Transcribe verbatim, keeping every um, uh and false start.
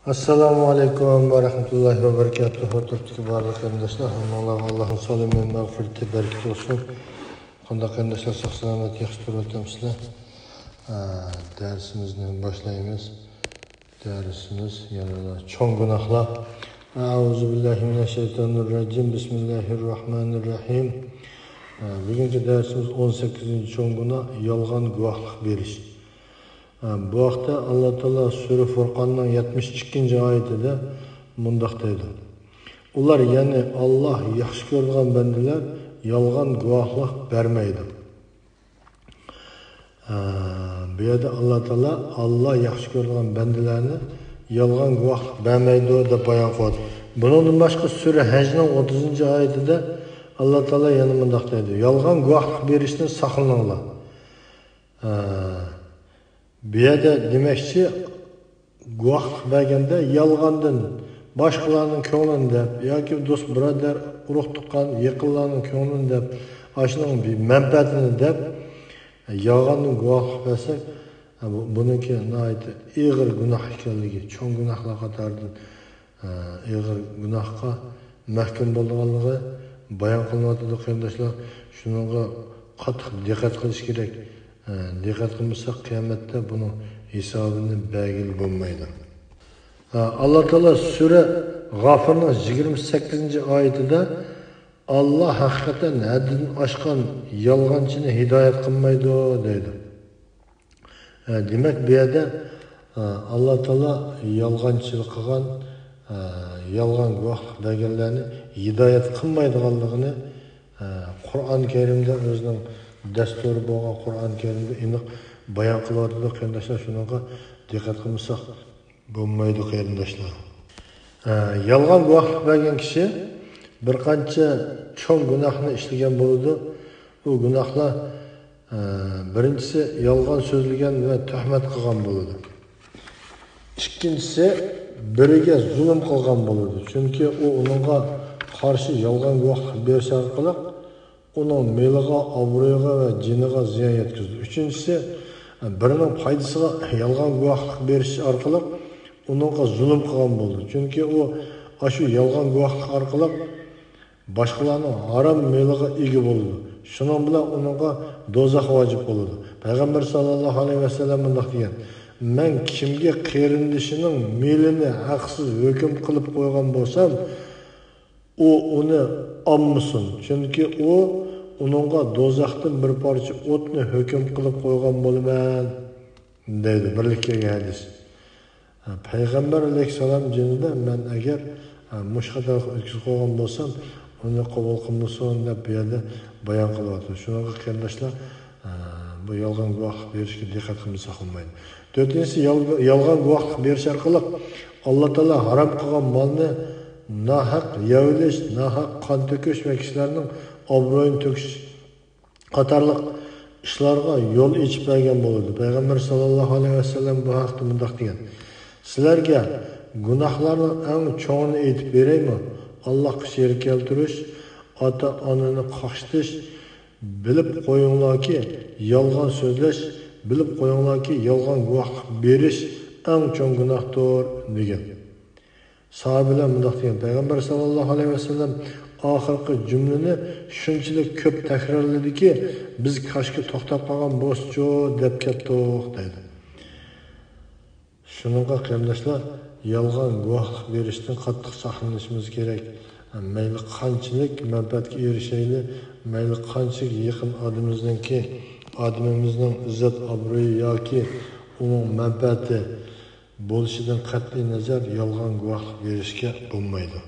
ئەسسالامۇ ئەلەيكۇم ۋە رەھمەتۇللاھى ۋە بەرىكاتۇھۇ. تۈركتىكى بارلىق قېرىنداشلار، ھەممىڭلارغا ئاللاھنىڭ سالامى، مەغپىرىتى، بەرىكىتى بولسۇن. قانداق قېرىنداشلار، ساق سالامەت، ياخشى تۇرۇۋاتامسىلەر؟ ئە، دەرسىمىزنى باشلايمىز. دەرسىمىز يەنە چوڭ گۇناھلار. ئەئۇزۇ بىللاھى مىنەششەيتانىررەجىم. بىسمىللاھىررەھمانىررەھىم. ئە، بۈگۈنكى دەرسىمىز ئون سەككىزىنچى چوڭ گۇناھ، يالغان گۇۋاھلىق بېرىش. ئە، بۇ ھەقتە ئاللا تائالا سۈرە فۇرقاننىڭ يەتمىش ئىككىنچى ئايىتىدە مۇنداق دەيدۇ: ئۇلار، يەنى ئاللا ياخشى كۆرىدىغان بەندىلەر يالغان گۇۋاھلىق بەرمەيدۇ. ئە، بۇ يەردە ئاللا تائالا ئاللا ياخشى كۆرىدىغان بەندىلەرنى يالغان گۇۋاھلىق بەرمەيدۇ دەپ بايان قىلىۋاتىدۇ. بۇنىڭدىن باشقا سۈرە ھەجنىڭ ئوتتۇزىنچى ئايىتىدە ئاللا تائالا يەنە مۇنداق دەيدۇ: يالغان گۇۋاھلىق بېرىشتىن ساقلىنىڭلار. ئە، بۇ يەردە دېمەكچى، گۇۋاھلىق بەرگەندە يالغاندىن، باشقىلارنىڭ كۆڭلىنى دەپ ياكى دوست بۇرادەر، ئۇرۇق تۇغقان، يېقىنلارنىڭ كۆڭلىنى دەپ، ئاشۇنىڭ بىر مەنپەئەتىنى دەپ، يالغاندىن گۇۋاھلىق بەرسەك، بۇ، بۇنىڭكى ناھايىتى ئېغىر گۇناھ ئىكەنلىكى، چوڭ گۇناھلار قاتارىدىن ئېغىر گۇناھقا مەھكۇم بولىدىغانلىقى بايان قىلىنىۋاتىدۇ، قېرىنداشلار. شۇنىڭغا قاتتىق دىققەت قىلىش كېرەك. دىققەت قىلمىساق، قىيامەتتە بۇنىڭ ھېسابىنى بەرگىلى بولمايدۇ. ئاللا تائالا سۈرە غافىرنىڭ يىگىرمە سەككىزىنچى ئايىتىدە، ئاللا ھەقىقەتەن ھەددىدىن ئاشقان يالغانچىنى ھىدايەت قىلمايدۇ، دەيدۇ. ئە، دېمەك، بۇ يەردە، ئە، ئاللا تائالا يالغانچىلىق قىلغان، ئە، يالغان گۇۋاھلىق بەرگەنلەرنى ھىدايەت قىلمايدىغانلىقىنى، ئە، قۇرئان كەرىمدە، ئۆزىنىڭ دەستۇرى بولغان قۇرئان كەرىمدە ئېنىق بايان قىلىۋاتىدۇ، قېرىنداشلار. شۇنىڭغا دىققەت قىلمىساق بولمايدۇ، قېرىنداشلار. ئە، يالغان گۇۋاھلىق بەرگەن كىشى بىر قانچە چوڭ گۇناھنى ئىشلىگەن بولىدۇ. ئۇ گۇناھلار، ئە، بىرىنچىسى، يالغان سۆزلىگەن ۋە تۆھمەت قىلغان بولىدۇ. ئىككىنچىسى، بىرىگە زۇلۇم قىلغان بولىدۇ. چۈنكى ئۇ ئۇنىڭغا قارشى يالغان گۇۋاھلىق بېرىش ئارقىلىق ئۇنىڭ مېلىغا، ئابرۇيىغا ۋە جېنىغا زىيان يەتكۈزىدۇ. ئۈچىنچىسى، بىرىنىڭ پايدىسىغا يالغان گۇۋاھلىق بېرىش ئارقىلىق ئۇنىڭغا زۇلۇم قىلغان بولىدۇ. چۈنكى ئۇ ئاشۇ يالغان گۇۋاھلىق ئارقىلىق باشقىلارنىڭ ھارام مېلىغا ئىگە بولىدۇ. شۇنىڭ بىلەن ئۇنىڭغا دوزاخ ۋاجىپ بولىدۇ. پەيغەمبەر ساللاللاھۇ ئەلەيھى ۋەسەللەم مۇنداق دېگەن: مەن كىمگە قېرىندىشىنىڭ مېلىنى ھەقسىز ھۆكۈم قىلىپ قويغان بولسام، ئۇ ئۇنى ئالمىسۇن، چۈنكى ئۇ ئۇنىڭغا دوزاختىن بىر پارچە ئوتنى ھۆكۈم قىلىپ قويغان بولىمەن، دەيدۇ. بىرلىككە كەلگەن ھەدىس. پەيغەمبەر ئەلەيھىسسالام جېنىدا مەن ئەگەر مۇشۇ قاتارلىق ئۆتكۈزۈپ قويغان بولسام، ئۇنى قوبۇل قىلمىسۇن، دەپ بۇ يەردە بايان قىلىۋاتىدۇ. شۇنىڭغا قېرىنداشلار، بۇ يالغان گۇۋاھلىق بېرىشكە دىققەت قىلمىساق بولمايدۇ. تۆتىنچىسى، يال-، يالغان گۇۋاھلىق بېرىش ئارقىلىق ئاللا تائالا ھارام قىلغان مالنى ناھەق يەۋېلىش، ناھەق قان تۆكۈش ۋە كىشىلەرنىڭ ئابرۇيىنى تۆكۈش قاتارلىق ئىشلارغا يول ئېچىپ بەرگەن بولىدۇ. پەيغەمبەر ساللاللاھۇ ئەلەيھى ۋەسەللەم بۇ ھەقتە مۇنداق دېگەن: سىلەرگە گۇناھلارنىڭ ئەڭ چوڭىنى ئېيتىپ بېرەيمۇ؟ ئاللاھقا شېرىك كەلتۈرۈش، ئاتا-ئانىنى قاقشىتىش، بىلىپ قويۇڭلاركى، يالغان سۆزلەش، بىلىپ قويۇڭلاركى، يالغان گۇۋاھلىق بېرىش ئەڭ چوڭ گۇناھتۇر، دېگەن. ساھابىلەر مۇنداق دېگەن: پەيغەمبەر ساللاللاھۇ ئەلەيھى ۋەسەللەم ئاخىرقى جۈملىنى شۇنچىلىك كۆپ تەكرارلىدىكى، بىز كاشكى توختاپ قالغان بولسىچۇ دەپ كەتتۇق، دەيدۇ. شۇنىڭغا قېرىنداشلار، يالغان گۇۋاھلىق بېرىشتىن قاتتىق ساقلىنىشىمىز كېرەك. مەيلى قانچىلىك مەنپەئەتكە ئېرىشەيلى، مەيلى قانچىلىك يېقىن ئادىمىمىزنىڭكى، ئادىمىمىزنىڭ ئىززەت-ئابرۇيى ياكى ئۇنىڭ مەنپەئەتى بولۇشىدىن قەتئىينەزەر، يالغان گۇۋاھلىق بېرىشكە بولمايدۇ.